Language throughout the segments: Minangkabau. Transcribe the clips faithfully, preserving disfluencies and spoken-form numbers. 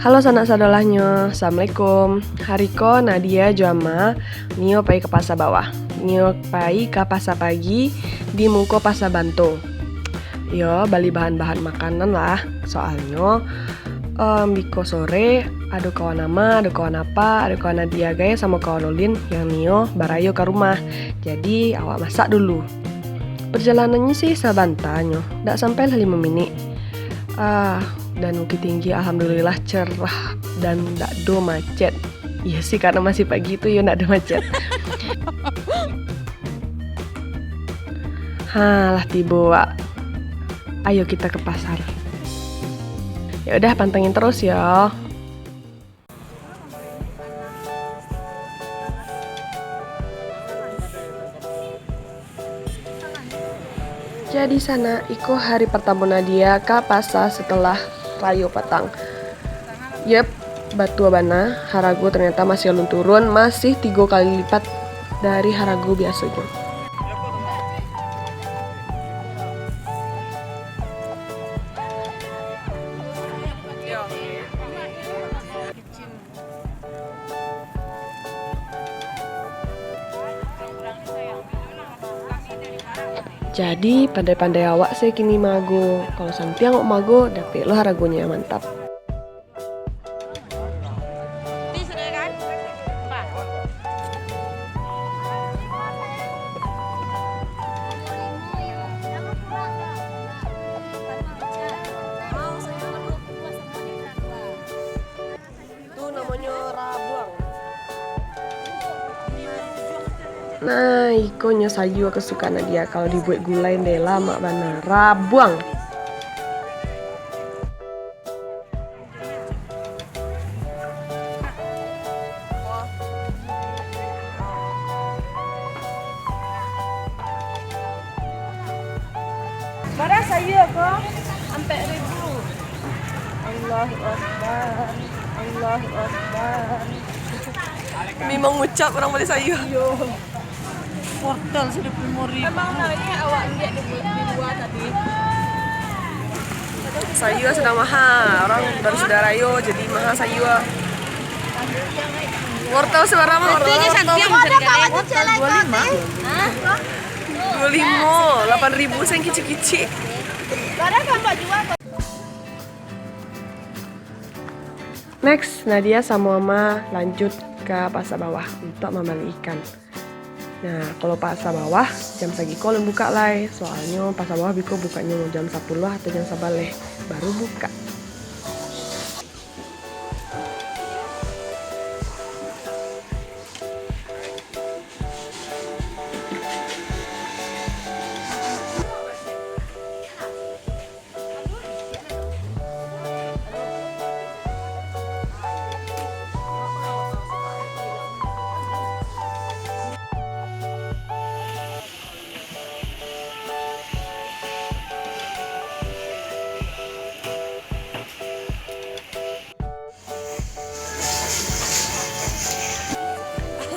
Halo sanak sadolahnyo, assalamualaikum. Hari ko Nadia jo Ama nio pai ka pasa bawah. Nio pai ka pasa pagi di muko Pasa Banto. Yo, bali bahan-bahan makanan lah. Soalnyo, em, biko sore ado kawan Ama, ado kawan Apa, ado kawan Nadia gai samo kawan ulin yang nio barayo ka rumah. Jadi, awak masak dulu. Perjalanannyo sih sabanta nyo, dak sampai lah limo minik. Ah, dan Bukittinggi alhamdulillah cerah dan dak do macet. Iyo sih, karena masih pagi tu yo ndak do macet. Ha, lah tibo, Wak. Ayo kita ke pasar. Ya udah, pantengin terus yo. Jadi sanak, iko hari partamo Nadia ka pasa setelah rayo patang. Yep, batua bana, harago ternyata masih alun turun, masih tigo kali lipat dari harago biasonyo. Jadi, pandai-pandai awak se kini maago. Kalau santiang awak maago, dapek lo haragonyo yang mantap. Tu namonyo rabuang. Nah, iko nyo sayua kesukaan Nadia. Kalau dibuek gulai, ndeh, lamak bana. Rabuang. Bara sayua ko? Ampek ribu. Allahu Akbar. Allahu Akbar. Memang ngucap urang bali sayua. Iyo. Wortel sudah limo ribu. Emang naiknya awak lihat di, di luar tadi. Sayua sudah maha. Urang baru sudah rayo, jadi maha sayua. Wortel sabara mah? Wortel, wortel. Dua limo. Dua limo, lapan ribu sen kicik-kicik. Next, Nadia samo Ama lanjut ka pasa bawah untuak mambali ikan. Nah, kalau pasa bawah, jam sagiko alun bukak lai, soalnyo pasa bawah biko bukaknyo jam sapuluah atau jam sabaleh, baru bukak.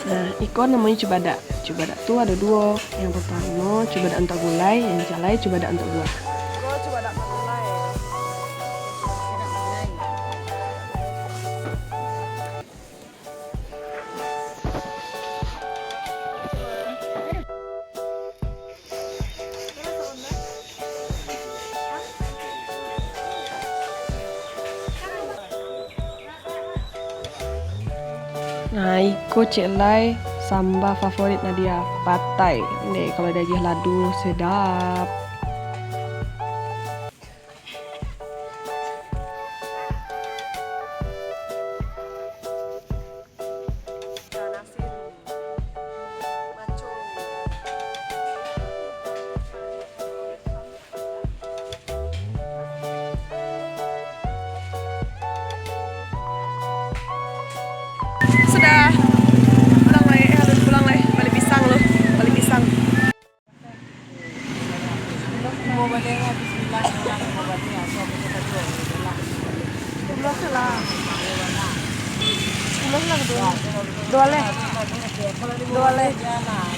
Nah, iko namonyo cubadak. Cubadak tu ado duo. Yang partamo cubadak untuak gulai, yang calai cubadak untuak buah. Nah, iko cek lai samba favorit Nadia, patai. Ndeh, kalau diagiah lado, sedap. Sudah. Pulang lai, eh, alun pulang lai. Bali pisang lu, bali pisang. Duo lah. Duo lah, duo. Duo leh.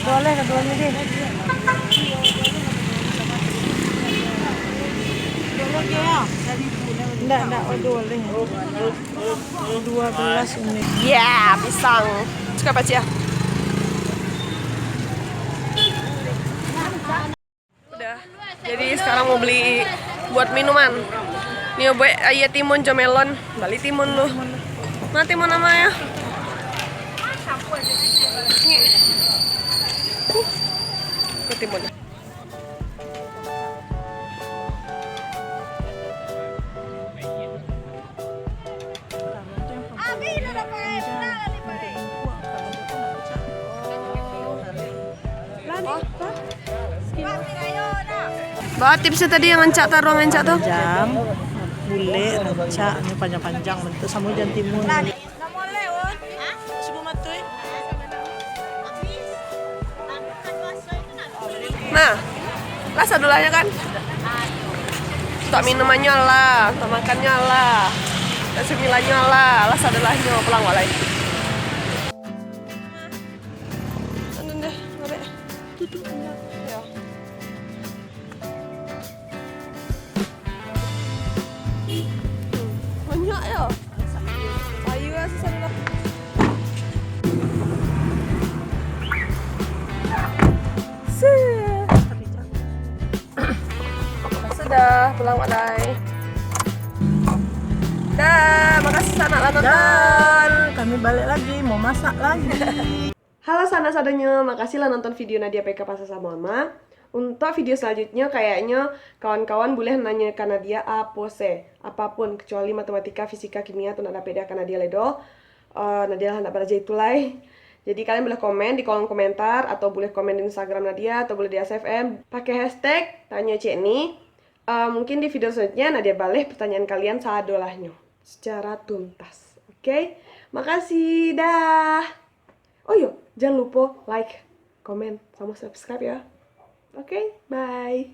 Duo leh, duo leh. Ndak, ndak, oh, dua leh. Dua belas unit. Ya, pisang. Suka apa, Cia? Udah. Jadi sekarang mau beli buat minuman. Ni buat aia timun jo melon. Bali timun lu. Mana timun namanya? Ni. Ke timun. Ba, tipsnya tadi yang rancak, taruang rancak tu? Panjang, bulek, rancak, ni panjang-panjang bentuk, samo jan timun. Nah, lah sadolahnyo kan? Untuak minumannyo lah, untuak makannyo lah, untuak samilannyo lah, lah sadolahnyo pulang wak lai. Anu deh, barek. Yo. Banyak yo. Sayur lah susah dulu. Sudah, pulang wak lai. Dah, makasih sanak lah nonton. Dah, kami balik lagi, mau masak lagi. Halo sanak sadonyo, makasih lah nonton video Nadia P K Pasar Sama Ama. Untuak video salanjuiknyo, kayaknyo kawan-kawan buliah nanyo ka Nadia apo se, apapun, kecuali matematika, fisika, kimia, tu ndak dapek di ka Nadia lai doh. Eh, Nadia lah ndak balaja itu lai. Jadi kalian buliah komen di kolom komentar, atau buliah komen di Instagram Nadia, atau buliah di S F M, pakai hashtag tanyo cek ni. Eh, mungkin di video salanjuiknyo Nadia baleh pertanyaan kalian sadolahnyo secara tuntas. Oke? Makasih, dah. Oh iyo, jan lupo like, komen, samo subscribe ya. Oke, bye.